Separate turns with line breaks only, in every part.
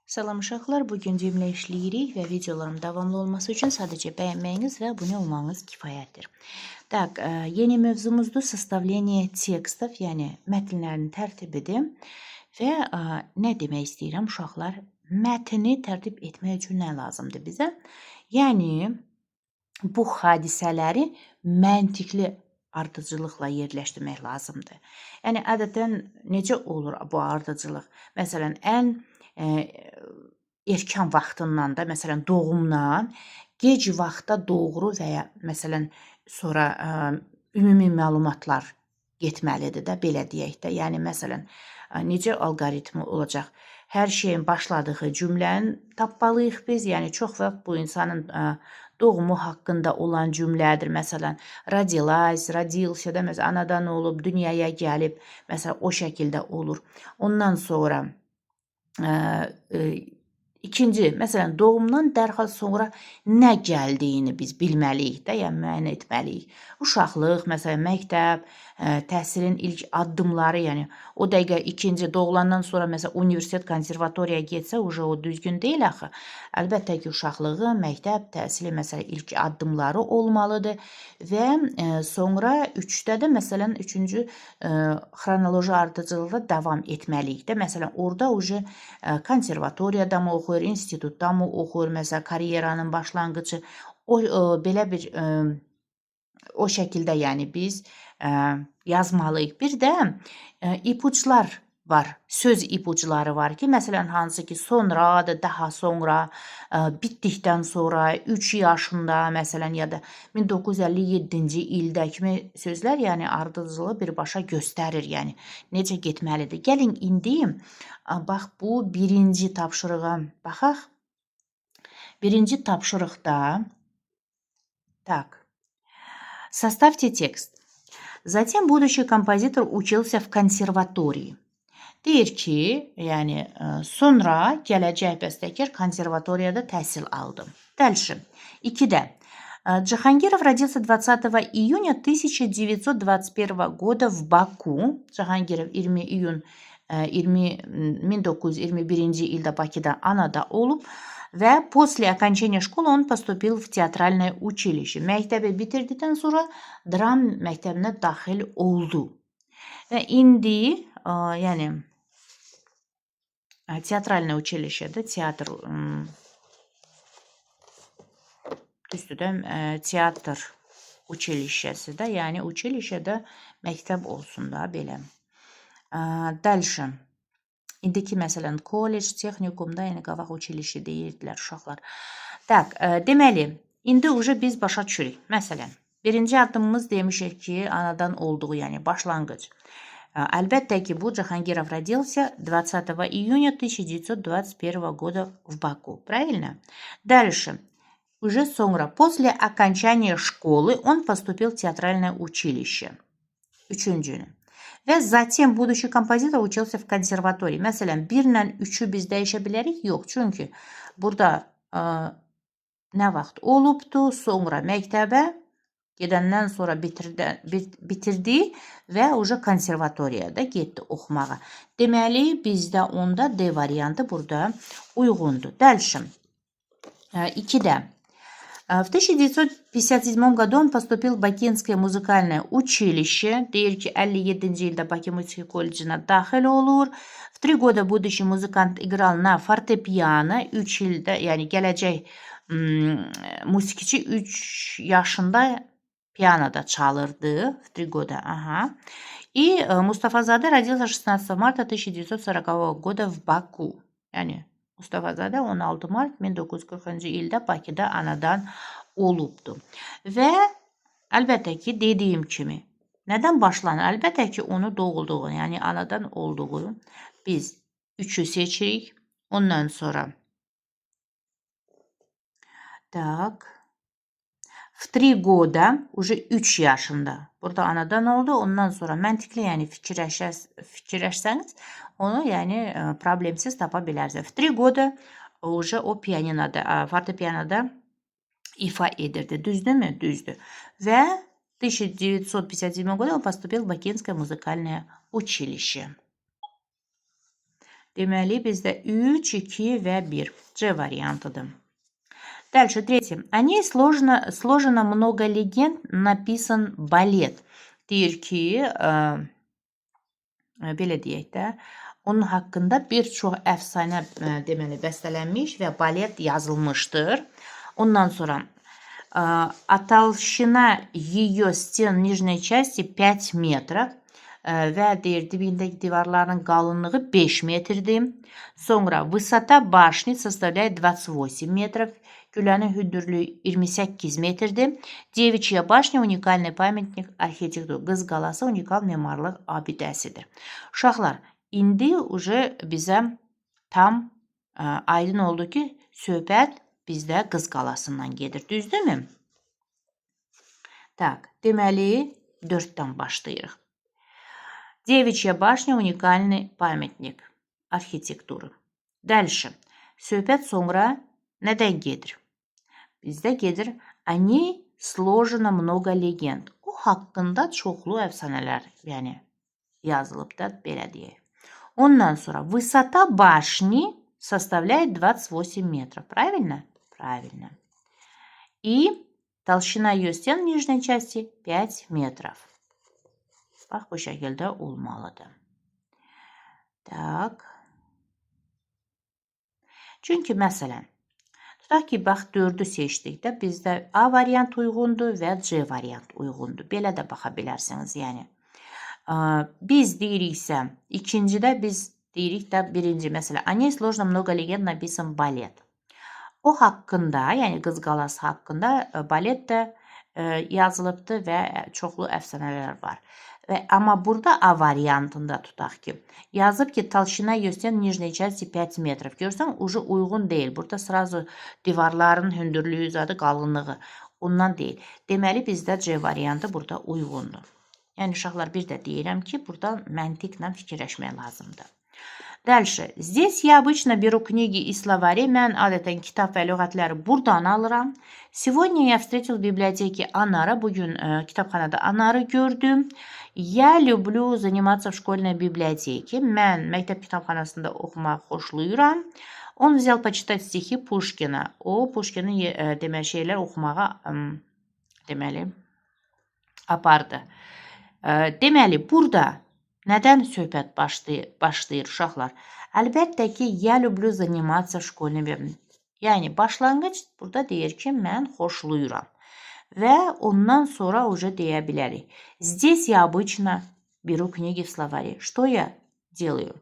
Salam uşaqlar, bu gün cümlə işləyirik və videolarım davamlı olması üçün sadəcə bəyənməyiniz və abunə olmağınız kifayətdir. Так, yeni mövzumuzdur составление текстов, yəni mətnlərin tərtibidir. Və nə demək istəyirəm uşaqlar? Mətni tərtib etmək üçün nə lazımdır bizə? Yəni bu hadisələri məntiqli ardıcıllıqla yerləşdirmək lazımdır. Yəni adətən necə olur bu ardıcıllıq? Məsələn, ən erkən vaxtından da, məsələn, doğumdan gec vaxta doğru və ya məsələn sonra ümumi məlumatlar getməlidir də, belə deyək də. Yəni məsələn, necə alqoritmi olacaq? Hər şeyin başladığı cümləni tapmalıyıq biz. Yəni çox vaxt bu insanın doğumu haqqında olan cümlədir. Məsələn, родилась, родился da, məsələn, anadan olub, dünyaya gəlib, məsələn, o şəkildə olur. Ondan sonra ikinci, məsələn, doğumdan dərhal sonra nə gəldiyini biz bilməliyik də, yəni müəyyən etməliyik. Uşaqlıq, məsələn, məktəb, təhsilin ilk addımları, yəni o dəqiqə ikinci doğulandan sonra məsələn universitet, konservatoriyaya getsə, уже o düzgün deyil axı. Əlbəttə ki, uşaqlığı, məktəb, təhsili, məsələn, ilk addımları olmalıdır və sonra üçdə də məsələn üçüncü xronoloji ardıcıllıqda davam etməliyik də. Məsələn, orada уже konservatoriyada mı oxuyur, institutda mı oxuyur, məsələn, karyeranın başlanğıcı. O belə bir o şəkildə yəni biz yazmalıyıq. Bir də ipuçlar var. Söz ipuçları var ki, məsələn, hansı ki sonradır, daha sonra, bitdikdən sonra, 3 yaşında məsələn ya da 1957-ci ildə kimi sözlər, yəni ardıcıllığı birbaşa göstərir, yəni necə getməlidir. Gəlin indi bax bu birinci tapşırığa baxaq. Birinci tapşırıqda так. Составьте текст. Затем будущий композитор учился в консерватории. Deyir ki, yəni sonra gələcək bəstəkar konservatoriyada təhsil aldı. Дальше. 2-də. Джахангиров родился 20 июня 1921 года в Баку. Cahangirov 20 iyun 20 1921-ci ildə Bakıda anadan olub və после окончания школы он поступил в театральное училище. Məktəbi bitirdikdən sonra dram məktəbinə daxil oldu. Və indi, yəni театральное училище də teatr düzdür də, teatr училище si də, yəni училище də məktəb olsun da belə. Дальше. İndiki məsələn kollec, texnikumda, yəni qabaq училище deyirdilər uşaqlar. Так, deməli, indi уже biz başa düşürük. Məsələn, birinci addımımız demişik ki, anadan olduğu, yəni başlanğıc. Əlbəttə ki, bu Джахангиров родился 20 июня 1921 года в Баку. Правильно? Дальше. Уже sonra, после окончания школы он поступил в театральное училище. Üçüncünü. Və затем будущий композитор учился в консерватории. Məsələn, 1 ilə 3-ü biz dəyişə bilərik? Yox, çünki burada nə vaxt olubdu, sonra məktəbə gedəndən sonra bitirdi və уже konservatoriyada getdi oxumağa. Deməli, bizdə onda D variantı burada uyğundur. Дальше. 2-də. В 1957 году он поступил в Бакинское музыкальное училище. Deyir ki, 57-ci ildə Bakı Musiqi Kollecinə daxil olur. В 3 года будущий музыкант играл на фортепиано. 3 ildə, yəni gələcək musiqiçi 3 yaşında pianoda çalırdı. В 3 года, ага. И Mustafazadə родился 16 марта 1940 года в Баку. Yəni Mustafazadə 16 mart 1940-cı ildə Bakıda anadan olubdu. Və əlbəttə ki, dediyim kimi, nədən başlanır? Əlbəttə ki, onu doğulduğu, yəni anadan olduğu biz 3-ü seçirik. Ondan sonra так. В 3 года, уже 3 yaşında. Burada anadan oldu. Ondan sonra məntiqli, yəni fikirləşsəniz, onu yəni problemsiz tapa bilərsiniz. В 3 года уже o pianinoda, fortepianoda ifa edirdi. Düzdürmü? Düzdür. Və 1957 году он поступил в Бакинское музыкальное училище. Deməli, bizdə 3, 2 və 1. C variantıdır. Дальше, третье. О ней сложено много легенд, написан балет. Deyir ki, belə deyək də, onun haqqında bir çox əfsanə deməli bəstələnmiş və balet yazılmışdır. Ondan sonra а толщина ее стен нижней части 5 метров və deyir dibindəki divarların qalınlığı 5 metrdir. Sonra высота башни составляет 28 метров. Qülənin hündürlüyü 28 metrdir. Девичья башня уникальный памятник архитектуры. Qız qalası unikal memarlıq abidəsidir. Uşaqlar, indi уже bizə tam aydın oldu ki, söhbət bizdə Qız qalasından gedir. Düzdürmü? Так, deməli 4-dən başlayırıq. Девичья башня уникальный памятник архитектуры. Дальше. Söhbət sonra nədən gedir? Bizdə gedir. О ней сложено много легенд. O haqqında çoxlu əfsanələr, yəni yazılıb da, belə deyək. Ondan sonra высота башни составляет 28 метров. Правильно? Правильно. И толщина ее стен в нижней части 5 метров. Bax, bu şəkildə olmalıdır. Так. Çünki məsələn, tutaq ki, bax 4-ü seçdikdə bizdə A variant uyğundur və C variant uyğundur. Belə də baxa bilərsiniz, yəni. Biz deyiriksə, ikincidə biz deyirik də birinci, məsələn, о ней сложено много легенд, написан балет. O haqqında, yəni Qız qalası haqqında balet də yazılıbdır və çoxlu əfsanələr var. Və amma burada A variantında tutaq ki, yazıb ki, толщина ее стен нижней части 5 метров. Görsən, уже uyğun deyil. Burada сразу divarların hündürlüyü zadı qalınlığı ondan deyil. Deməli bizdə C variantı burada uyğundur. Yəni uşaqlar, bir də deyirəm ki, burada məntiqlə fikirləşmək lazımdır. Дальше. Здесь я обычно беру книги и словари. Mən adətən kitab və lüğətləri buradan alıram. Сегодня я встретил в библиотеке Анара. Bugün kitabxanada Anarı gördüm. Я люблю заниматься в школьной библиотеке. Mən məktəb kitabxanasında oxumağı xoşlayıram. Он взял почитать стихи Пушкина. O Pushkinin deməli şeirlər oxumağa deməli apardı. Deməli burada nədən söhbət başlayır uşaqlar? Əlbəttə ki, я люблю заниматься в школьной библиотеке. Yəni başlanğıc burada deyir ki, mən xoşlayıram. Və ondan sonra уже deyə bilərik. Здесь я обычно беру книги в словари. Что я делаю,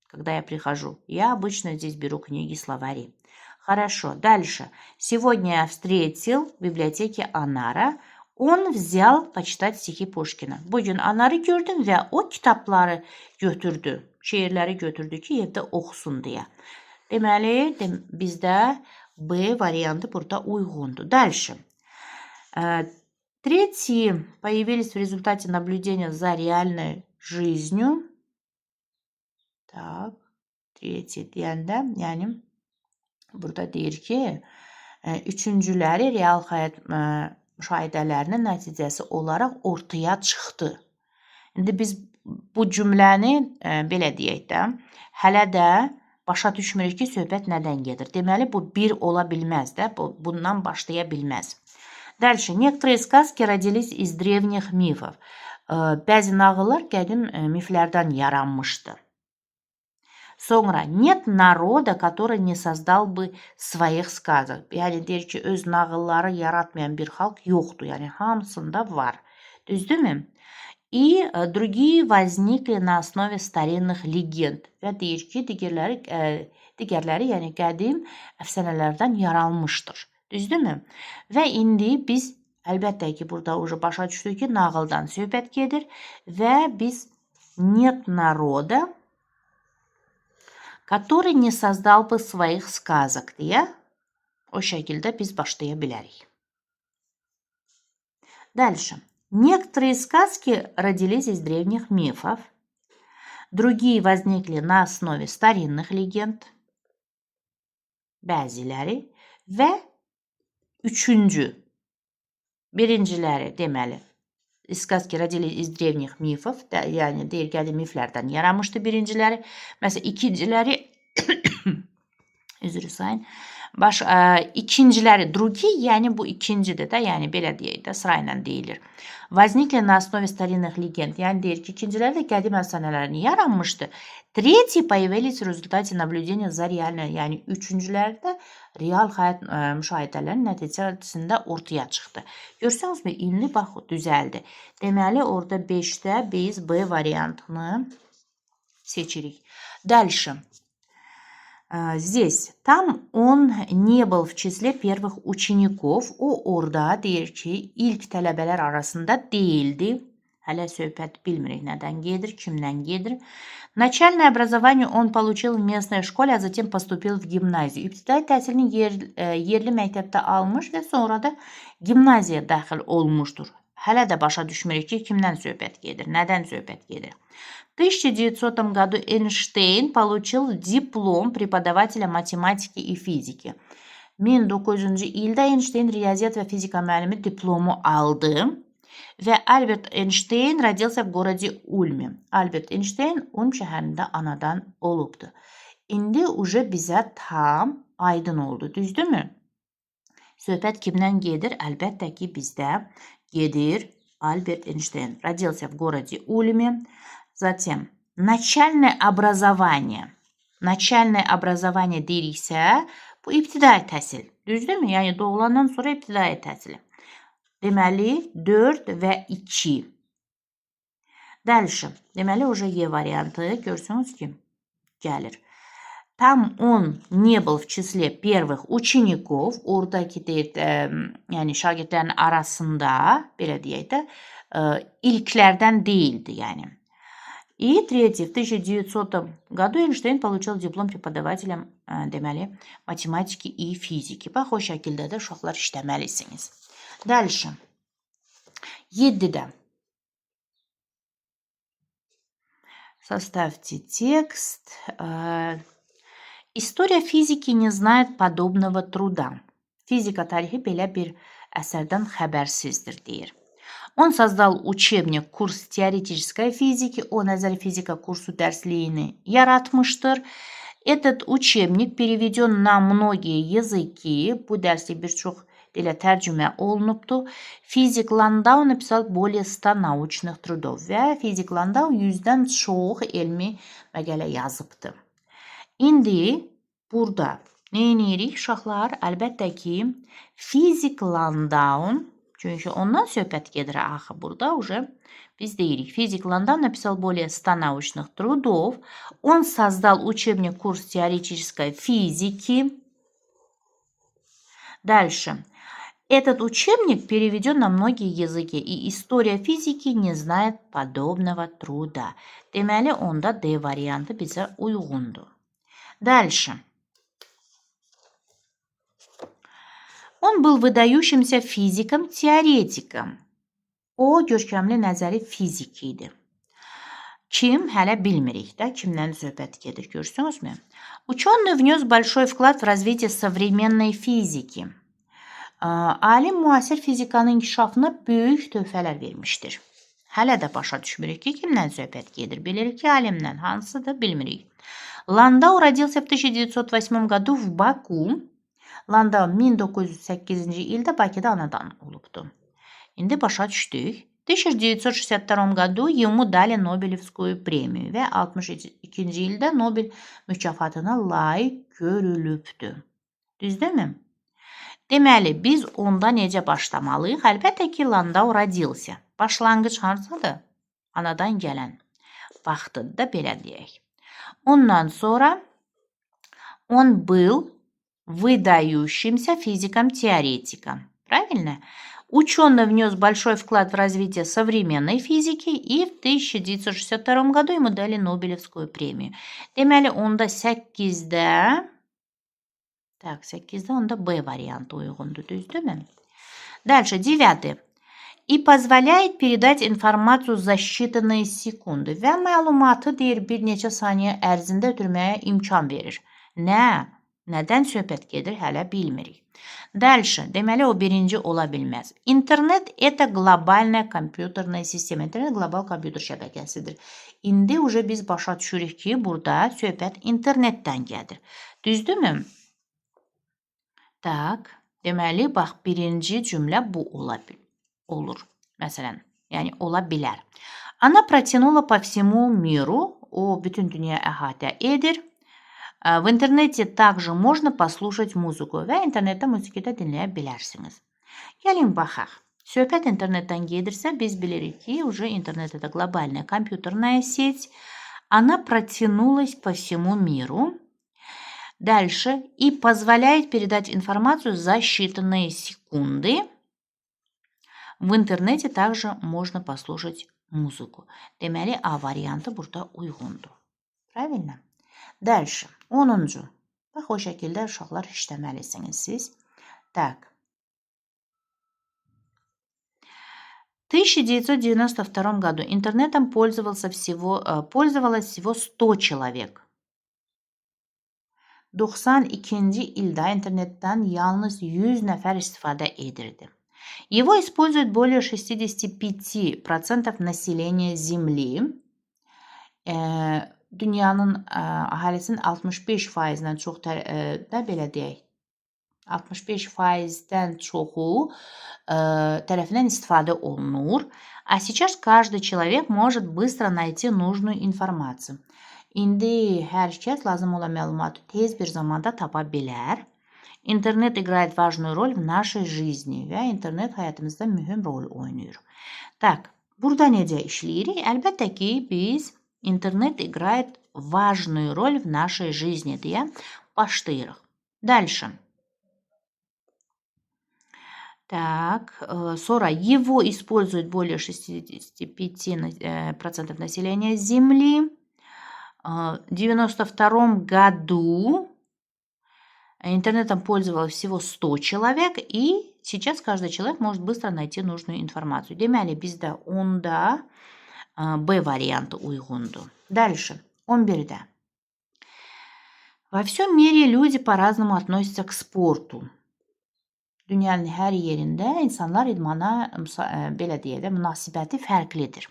когда я прихожу? Я обычно здесь беру книги, словари. Хорошо, дальше. Сегодня я встретил в библиотеке Анара. Он взял почитать стихи Пушкина. Bugün Anarı gördüm və o kitabları götürdü. Şeirləri götürdü ki, evdə oxusun deyə. Deməli, bizdə B variantı burada uyğundur. Дальше. Третьи появились в результате наблюдения за реальной жизнью. Так, третий deyəndə, yəni burada deyir ki, üçüncüləri real həyat müşahidələrinin nəticəsi olaraq ortaya çıxdı. İndi biz bu cümləni belə deyək də, hələ də başa düşmürük ki, söhbət nədən gedir. Deməli, bu bir ola bilməz də, bundan başlaya bilməz. Дальше. Некоторые сказки родились из древних мифов. Bəzi nağıllar qədim miflərdən yaranmışdı. Sonra нет народа, который не создал бы своих сказок. Yəni deyir ki, öz nağılları yaratmayan bir xalq yoxdur. Yəni hamısında var. Düzdürmü? И другие возникли на основе старинных легенд. Və deyir ki, digərləri, yəni qədim əfsanələrdən yaranmışdır. Düzdürmü? Və indi biz əlbəttə ki, burada уже başa düşdük ki, nağıldan söhbət gedir və biz нет народа, который не создал бы своих сказок deyə o şəkildə biz başlaya bilərik. Дальше. Некоторые сказки родились из древних мифов, другие возникли на основе старинных легенд, bəziləri və üçüncü, birinciləri deməli, сказки родились из древних мифов, də, yəni deyir qədim miflərdən yaranmışdı birinciləri. Məsələn, ikinciləri Üzr istəyirəm. Baş, ikinciləri, другие, yəni bu ikincidir də, yəni belə deyək də, sırayla deyilir. Возникли на основе старинных легенд. Yəni deyir ki, ikinciləri də qədim əfsanələrin yaranmışdı. Третьи появились в результате наблюдения за реальной, yəni üçüncüləri də real həyat müşahidələrinin nəticəsində ortaya çıxdı. Görsənizmi, indi bax düzəldi. Deməli, orada 5-də biz B variantını seçirik. Дальше. Здесь, там он не был в числе первых учеников. O orada deyir ki, ilk tələbələr arasında deyildi. Hələ söhbət bilmirik nədən gedir, kimdən gedir. Начальное образование он получил в местной школе, а затем поступил в гимназию. İbtidai təhsilini yerli məktəbdə almış və sonra da gimnaziyaya daxil olmuşdur. Hələ də başa düşmürük ki, kimdən söhbət gedir, nədən söhbət gedir. В 1900 году Эйнштейн получил диплом преподавателя математики и физики. 1900-cü ildə Einstein riyaziyyat və fizika müəllimi diplomu aldı. Və Albert Einstein родился в городе Ульме. Albert Einstein Ulm şəhərində anadan olubdu. İndi уже bizə tam aydın oldu, düzdürmü? Söhbət kimdən gedir? Əlbəttə ki, bizdə gedir Albert Einstein. Родился в городе Ульме. Затем начальное образование. Начальное образование deyiriksə, bu ibtidai təhsil. Düzdürmü? Yəni doğulandan sonra ibtidai təhsil. Deməli 4 və 2. Дальше. Deməli уже E variantı görsünüz ki, gəlir. Там он не был в числе первых учеников. Oradakı deyir, yəni şagirdlərin arasında, belə deyək də, ilklərdən deyildi yəni. И третий, в 1900 году Эйнштейн получил диплом преподавателя, deməli, математики и физики. Bax, o şəkildə də uşaqlar işləməlisiniz. Дальше. 7-də. Составьте текст. История физики не знает подобного труда. Fizika tarixi belə bir əsərdən xəbərsizdir, deyir. Он создал учебник курс теоретической физики. O nəzəri fizika kursu dərsliyini yaratmışdır. Этот учебник переведен на многие языки. Bu dərslik bir çox dilə tərcümə olunubdur. Fizik Landau написал более 100 научных трудов və Fizik Landau 100-dən çox elmi məqalə yazıbdır. İndi burada nə edirik uşaqlar? Əlbəttə ki, Fizik Landau, çünki ondan söhbət gedir axı burada уже biz deyirik. Fizik Landau написал более 100 научных трудов. Он создал учебник курс теоретической физики. Дальше. Этот учебник переведен на многие языки, и история физики не знает подобного труда. Deməli, onda D variantı bizə uyğundur. Дальше. Он был выдающимся физиком-теоретиком. O, görkəmli nəzəri fizik idi. Kim? Hələ bilmirik də, kimdən söhbət gedir, görürsünüzmü? Ученый внес большой вклад в развитие современной физики. Alim müasir fizikanın inkişafına böyük töhfələr vermişdir. Hələ də başa düşmürük ki, kimdən söhbət gedir. Bilirik ki, alimdən, hansıdır bilmirik. Landau родился в 1908 году в Баку. Landau 1908-ci ildə Bakıda anadan olubdu. İndi başa düşdük. 1962 году ему дали Нобелевскую премию və 62-ci ildə Nobel mükafatına layiq görülübdü. Düzdürmü? Deməli, biz onda necə başlamalıyıq? Əlbəttə ki, Landau родился. Başlanğıc hansıdır? Anadan gələn vaxtıdır da, belə deyək. Ondan sonra он был выдающимся физиком-теоретиком. Правильно? Ученый внес большой вклад в развитие современной физики, и в 1962 году ему дали Нобелевскую премию. Deməli, onda 8-də, так, 8-də onda B variantı uyğundur, düzdürmü? Дальше, 9. И позволяет передать информацию за считанные секунды. Və məlumatı deyir, bir neçə saniyə ərzində ötürməyə imkan verir. Nə? Nədən söhbət gedir, hələ bilmirik. Дальше. Deməli, o birinci ola bilməz. Интернет – это глобальная компьютерная система. İnternet qlobal kompüter şəbəkəsidir. İndi уже biz başa düşürük ki, burada söhbət internetdən gedir. Düzdürmü? Так, deməli, bax, birinci cümlə bu olur. Məsələn, yəni ola bilər. Она протянула по всему миру, o bütün dünya əhatə edir. В интернете также можно послушать музыку və internetdə musiqi də dinləyə bilərsiniz. Gəlin baxaq. Söhbət internetdən gedirsə, biz bilirik ki, уже интернет это глобальная компьютерная сеть. Она протянулась по всему миру. Дальше. И позволяет передать информацию за считанные секунды. В интернете также можно послушать музыку. Deməli, A variantı burada uyğundur. Правильно? Дальше. 10-cu. Bax, o şəkildə uşaqlar işləməlisiniz siz. Так. В 1992 году интернетом пользовалось всего 100 человек. 92-ci ildə internetdən yalnız 100 nəfər istifadə edirdi. Его используют более 65% населения Земли. Dünyanın əhalisinin 65%-dən çox da belə deyək, 65%-dən çoxu tərəfindən istifadə olunur. А сейчас каждый человек может быстро найти нужную информацию. İndi hər kəs lazım olan məlumatı tez bir zamanda tapa bilər. Интернет играет важную роль в нашей жизни və internet həyatımızda mühüm rol oynayır. Так, burada necə işləyirik? Əlbəttə ki, biz интернет играет важную роль в нашей жизни deyə başlayırıq. Дальше. Так, sonra его используют более 65% населения Земли. В 1992 году интернетом пользовалось всего 100 человек, и сейчас каждый человек может быстро найти нужную информацию. Deməli, bizdə onda B variantı uyğundur. Дальше, 11-də. Во всем мире люди по-разному относятся к спорту. Dünyanın hər yerində insanlar idmana, belə deyək də, münasibəti fərqlidir.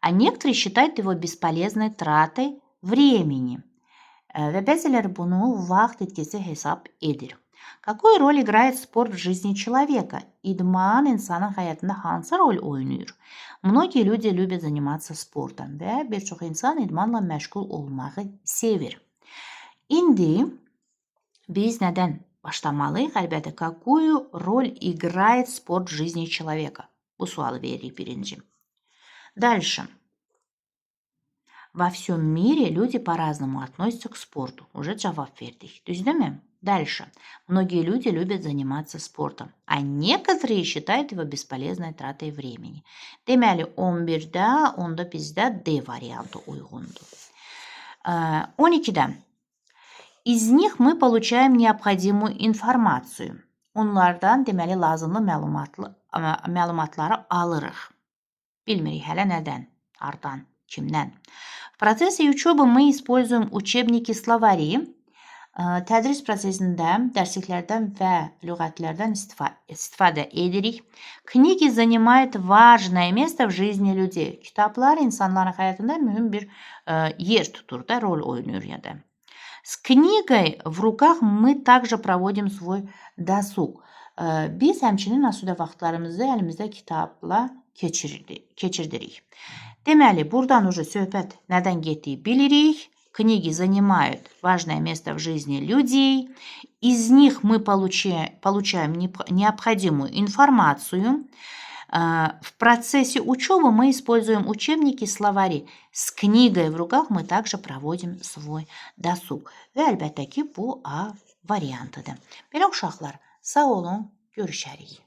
А некоторые считают его бесполезной тратой времени. Və bəziləri bunu vaxt itkisi hesab edir. Какую роль играет спорт в жизни человека? İdman insanın həyatında hansı rol oynayır? Многие люди любят заниматься спортом və bir çox insan idmanla məşğul olmağı sevir. İndi biz nədən başlamalıyıq? Əlbəttə, какую роль играет спорт в жизни человека? Bu sualı veririk birinci. Дальше. Во всем мире люди по-разному относятся к спорту. Уже cavab verdik. Düzdürmü? Дальше. Многие люди любят заниматься спортом, а некоторые считают его бесполезной тратой времени. Deməli, 11-də, onda bizdə D variantı uyğundur. 12-də. Из них мы получаем необходимую информацию. Onlardan deməli lazımlı məlumatları alırıq. Bilmirik hələ nədən, hardan, kimdən. В процессе учебы мы используем учебники, словари. Tədris prosesində dərsliklərdən və lüğətlərdən istifadə edirik. Книги занимают важное место в жизни людей. Kitablar insanların həyatında mühüm bir yer tutur da, rol oynayır ya da. С книгой в руках мы также проводим свой досуг. Biz həmçinin asudə vaxtlarımızı əlimizdə kitabla keçirdirik. Deməli, buradan уже söhbət nədən getdiyi bilirik. Книги занимают важное место в жизни людей. Из них мы получаем необходимую информацию. В процессе учебы мы используем учебники, словари. С книгой в руках мы также проводим свой досуг. Və əlbəttə ki, bu A variantıdır. Belə uşaqlar, sağ olun, görüşərik.